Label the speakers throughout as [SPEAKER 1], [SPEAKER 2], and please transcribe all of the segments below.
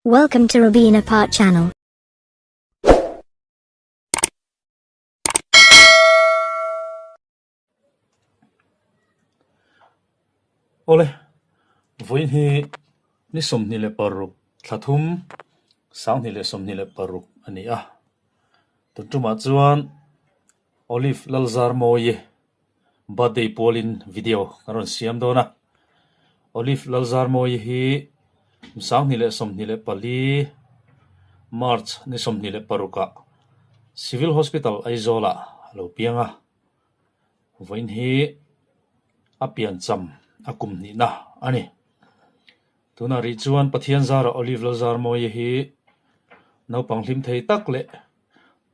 [SPEAKER 1] Welcome to Rabina Part Channel.
[SPEAKER 2] Awle, vawiin hi ni 26 thla thum 2026 a ni a. Tun tumah chuan Olive Lalzarmawii birthday pualin video kan rawn siam dawn a. Olive Lalzarmawii hi 2024 March ni 26 ah Civil Hospital Aizawl ah a lo piang a. Vawiin hi a piancham a kum hnihna a ni. Tunah rih chuan Pathian zarah Olive Lalzarmawii hi naupang hlim thei tak leh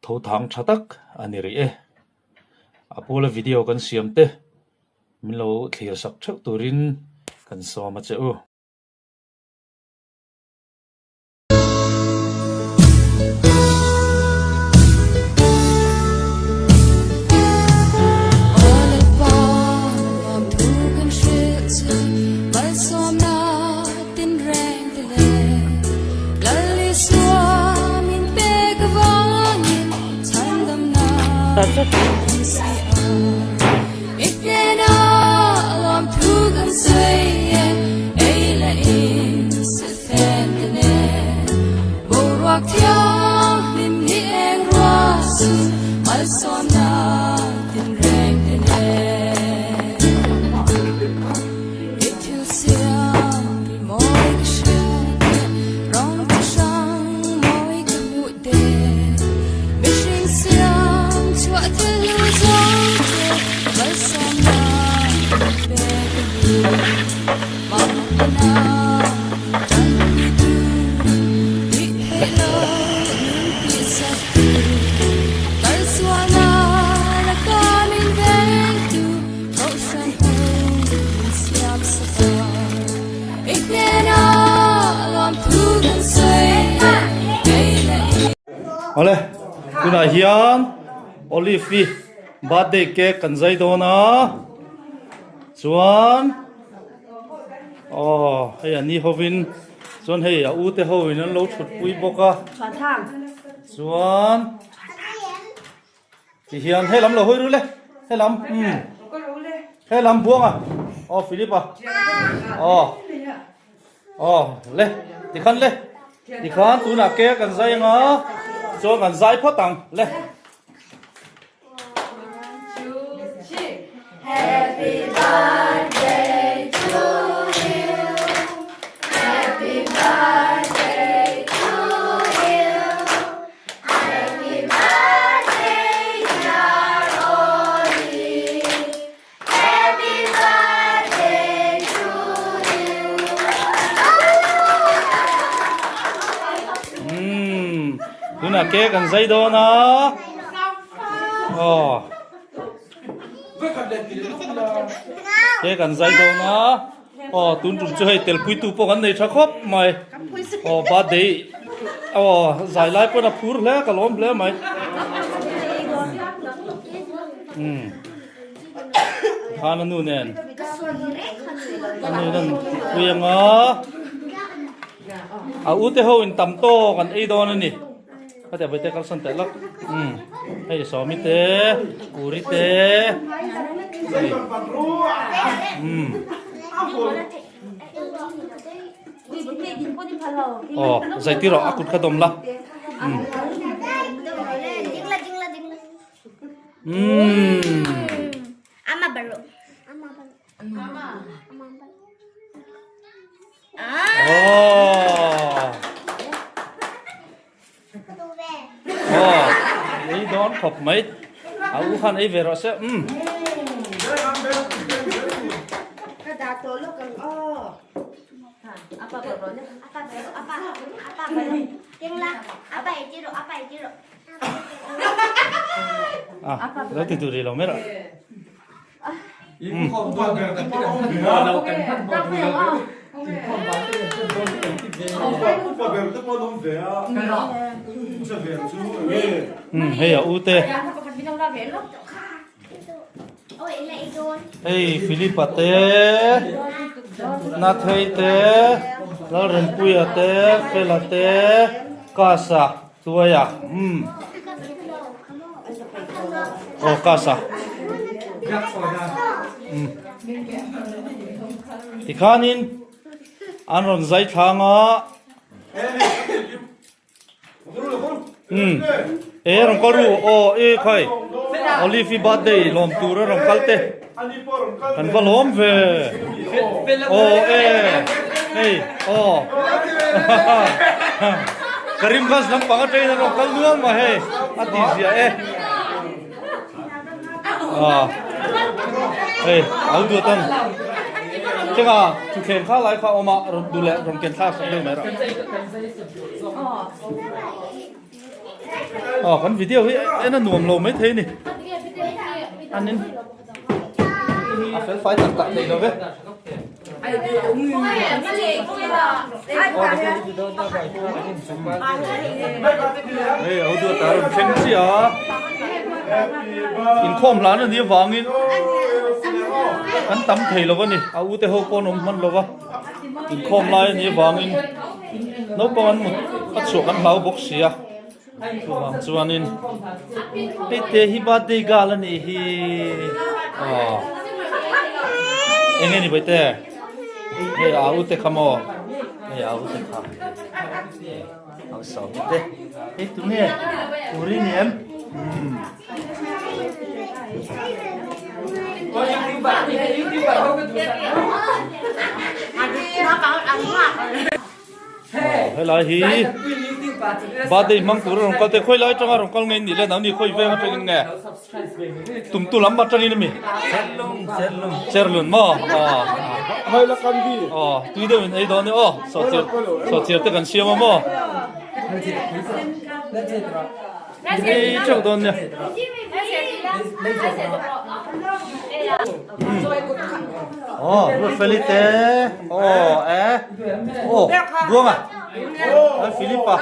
[SPEAKER 2] Tho thang tha tak a ni rih e. A pawla video kan siam te min lo thlir sak theuh turin kan sawm a che u. Awle, tunah hian Olive hi birthday cake kan zai dawn a, chuan aw hei a ni hovin chuan hei a ute hovin an lo thut pui bawk a, chuan. Ti hian he lam lo hawi ru le he lam umm he lam buang a aw Philip a aw aw le ti khan le ti khan tunah ke kan zai anga chuan kan zai phawt ang le.
[SPEAKER 3] Happy birthday to you Happy birthday to you Happy birthday dear Oli Happy birthday to you
[SPEAKER 2] Umm tunah cake an zai dawn a aw cake an zai dawn a Aw tun tum chu hei tel puitu pawh kan nei tha khawp mai aw birthday aw zai lai pawn a phur hle ka lawm hle mai umm khan a nu nen a nu nen pui anga a u te ho in tam tawk an ei dawn a ni. Ka teh vaite kalsan teh lak. Um. Hei sawmi te, kuri te. Hei. Um. Oh, zai ti rawh a kut kha dawm la. Um. Um.
[SPEAKER 3] Ama baru. Ama baru. Ama. Ama baru.
[SPEAKER 2] Aw ei dawn khawp mai a u khan ei ve rawh se umm. A lo ti tur rih lo mai rawh. Hei a u te hei Philip a te. Nathei te, Lalrinpuia te, Fela te, Kasa, Tuaia, umm aw Kasa umm tikhanin an rawn zai thlang a. Umm e rawn kal ru aw e khai Olive i birthday lawm tur a rawn kal te kan va lawm ve aw e hei aw Karimganj lampang atangin a rawn kal nual mai hei a tih ziah e Hei au duat an chunga thuthleng kha lai kha awm a rawn duh leh rawn ken thlak sak deuh mai rawh aw kan video hi en a nuam lo mai thei a ni an in a fel fai tak tak thei lo ve. Hei a duat a rawn thleng chiah a, inkhawm hlan a nih avangin kan tam thei lo a ni, a ute ho pawh an awm hman lo va, inkhawm lai a nih avangin naupang an mut a chhuah kan hlau bawk si a, chuvang chuanin hei te hi birthday girl a nih hi aw eng nge ni bawihte hei a ute kha maw hei a ute kha au sawm te hei tunge uri ni em umm. Helai hi birthday hmang tur a rawn kal te khawi lai atanga rawn kal ngei nih le nangni khawi veng atangin nge tumtu lam atangin ami cherlun maw aw tui deuh in ei dawn e aw sawhchiar sawhchiar te kan siam a maw ei teuh dawn nia. Aw Ruatfeli te aw e aw Buanga a Philip a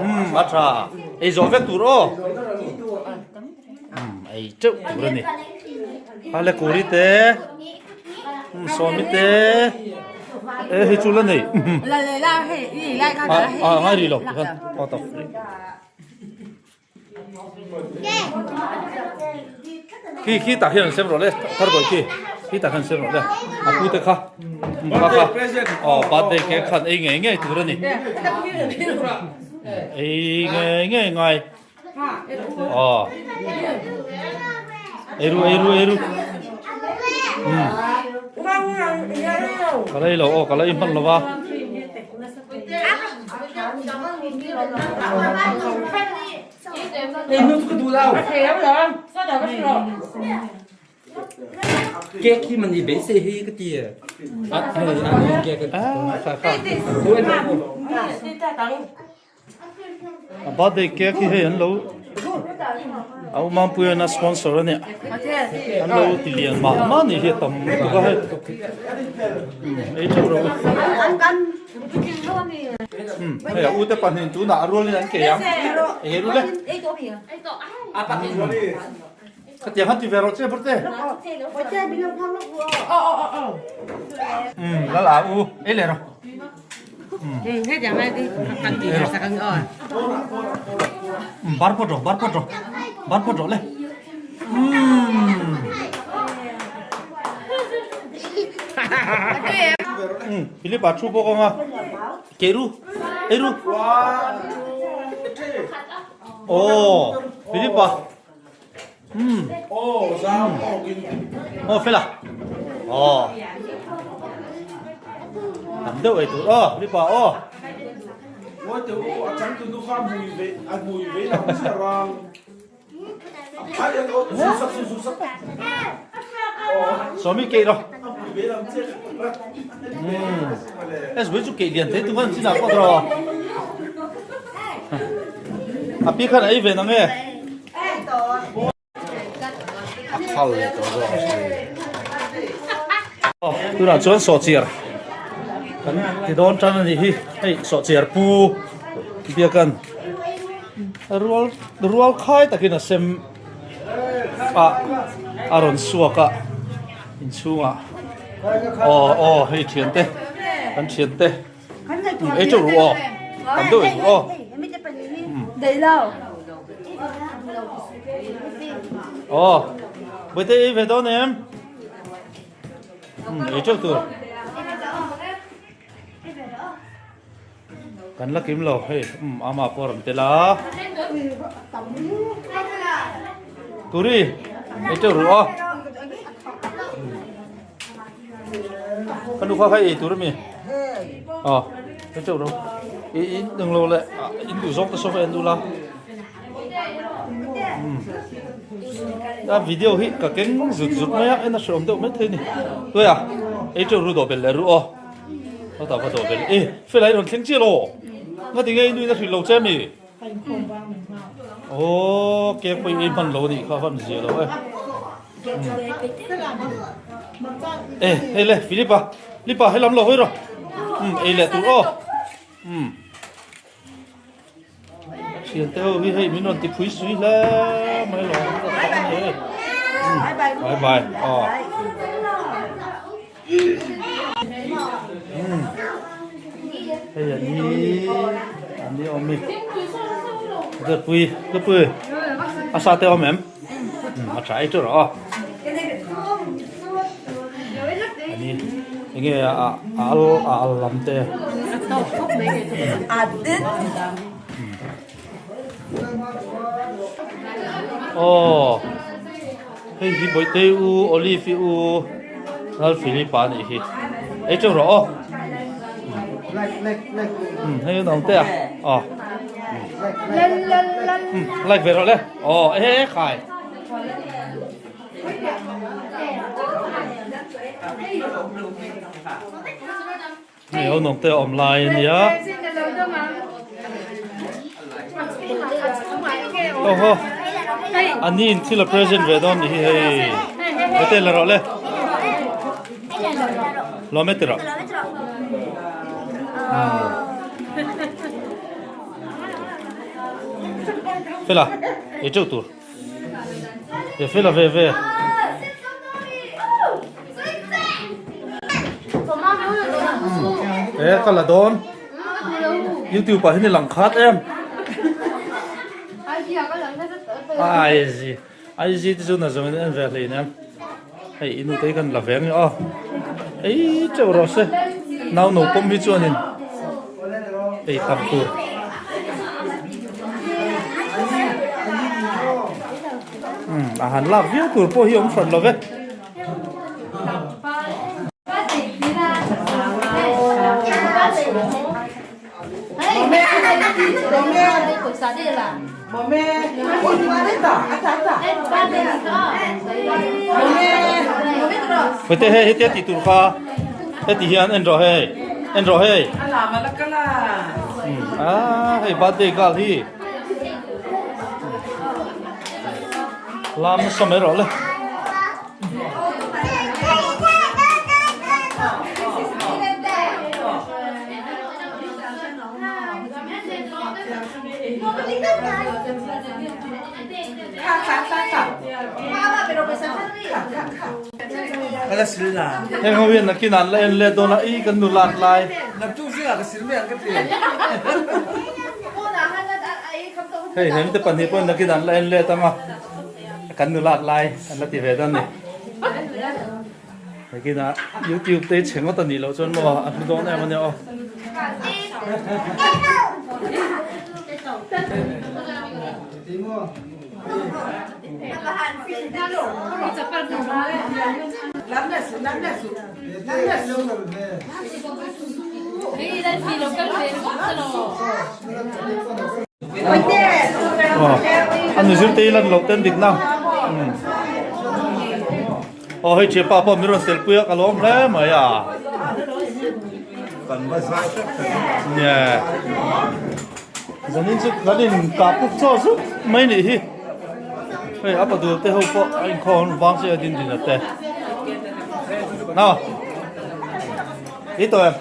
[SPEAKER 2] umm a tha ei zawh vek tur aw umm ei teuh tur a ni Hale Kuri te umm Sawmi te e hei chu la nei a ngai rih lo tikhan aw tak. Khi khi tah hian an sem rawh le thar bawi khi khi tah hian an sem rawh le a pu te kha kha kha aw birthday cake khan ei ngei ngei tur a ni ei ngei ngei ngai aw ei ru ei ru ei ru ka la ei lo aw ka la ei hman lo va.
[SPEAKER 4] Cake hi man i beisei hi ka ti.
[SPEAKER 2] A birthday cake hi hei an lo a u Mampuia in a sponsor a nia an lo ti lian mah mah ni hi a tam lutuk a hei ei teuh rawh u hei a u te pahnih tunah a rualin an kei ang eng ru le khatiang han ti ve rawh che bawrh te lal a u ei leh rawh. Bar phawt rawh bar phawt rawh bar phawt rawh le Philip a thu bawk anga kei ru ei ru aw Philip a Aw fel a aw tam deuh ei tur aw mipa aw Sawmi keih rawh SB chu keih lian thei tung an chinah pawh rawh a pi khan a ei ve nang e. A khal leh tawh zawk a si. Tunah chuan sawhchiar kan ti dawn tan a nih hi. Hei sawhchiar pu biakan rual rual khai takin a sem a a rawn suak a inchhungah. Aw aw hei thian te kan thian te ei teuh ru aw tam deuh ei tur aw. Aw Bawihte ei ve dawn em? Ei teuh tur. Kan la kim lo hei umm ama pawh a rawn tel a. Turi ei teuh ru aw. Ka nu kha kha ei tur ami? Aw ei teuh ru. I in eng lo leh in duh zawng te saw kha en duh la. A video hi ka keng zut zut mai a en a hreawm deuh maithei a ni. Tuia ei teuh ru dawh belh leh ru aw. Ka ta va dawh belh e fela i rawn thleng chiah lo nga tinge i nuin a hrilh lo che mi aw cake pawh i ei hman lo anih kha van zia lo e e hei le Philipa Philipa he lam lo hawi rawh um ei leh tur aw um Thian te ho hi hei min rawn ti phui sui hle mai lo an rawn tak ani e. Bye bye. Aw. Hei ani ani awm i. Depui depui. A sa te awm em? A tha ei tur aw. Ani enge a al a al lam te. Aw hei hi Bawihtei u Olive i u Lal Philipa a nih hi ei teuh rawh aw hei an awm te a aw like ve rawh le aw e khai. Hei ho nawng te awm lai a nia. Oho a ni in thil a present ve dawn nih hi hei. Hete la rawh le. Lawm e ti rawh. Fela ei teuh tur. E fela ve ve. E ka la dawn. YouTube ah hian i lang khat em. Ai zi. Ai zi te chu na zawng in en ve hlein em. Hei i nute hi kan la ve ang aw. Ei teuh rawh se. Nau no pawm hi chuanin ei tam tur. Umm a han lak viau tur pawh hi awm hran lo ve. Hete hei hetia tih tur kha heti hian en rawh hei en rawh hei ah hei birthday girl hi lam nasa mai rawh le. Heng ho hian nakin an la en let dawn a, i kan nu lat lai. Hei hem te pahnih pawhin nakin an la en let ang a, kan nu lat lai an la ti ve dawn a ni. Nakinah YouTube te hi chhe ngawt a nih loh chuan maw a hlu dawn em a nia aw. A nu zirte hi lan loh ten dik na. Aw hei thianpa pawh min rawn tel pui a ka lawm hle mai a.
[SPEAKER 5] Kan va zai hrep hrep a.
[SPEAKER 2] Nia. Zanin chu kan in kah puk chaw zuk mai nih hi. Hei a padul te ho pawh a inkhawm vang che a din din a te. Nau. I tawh em?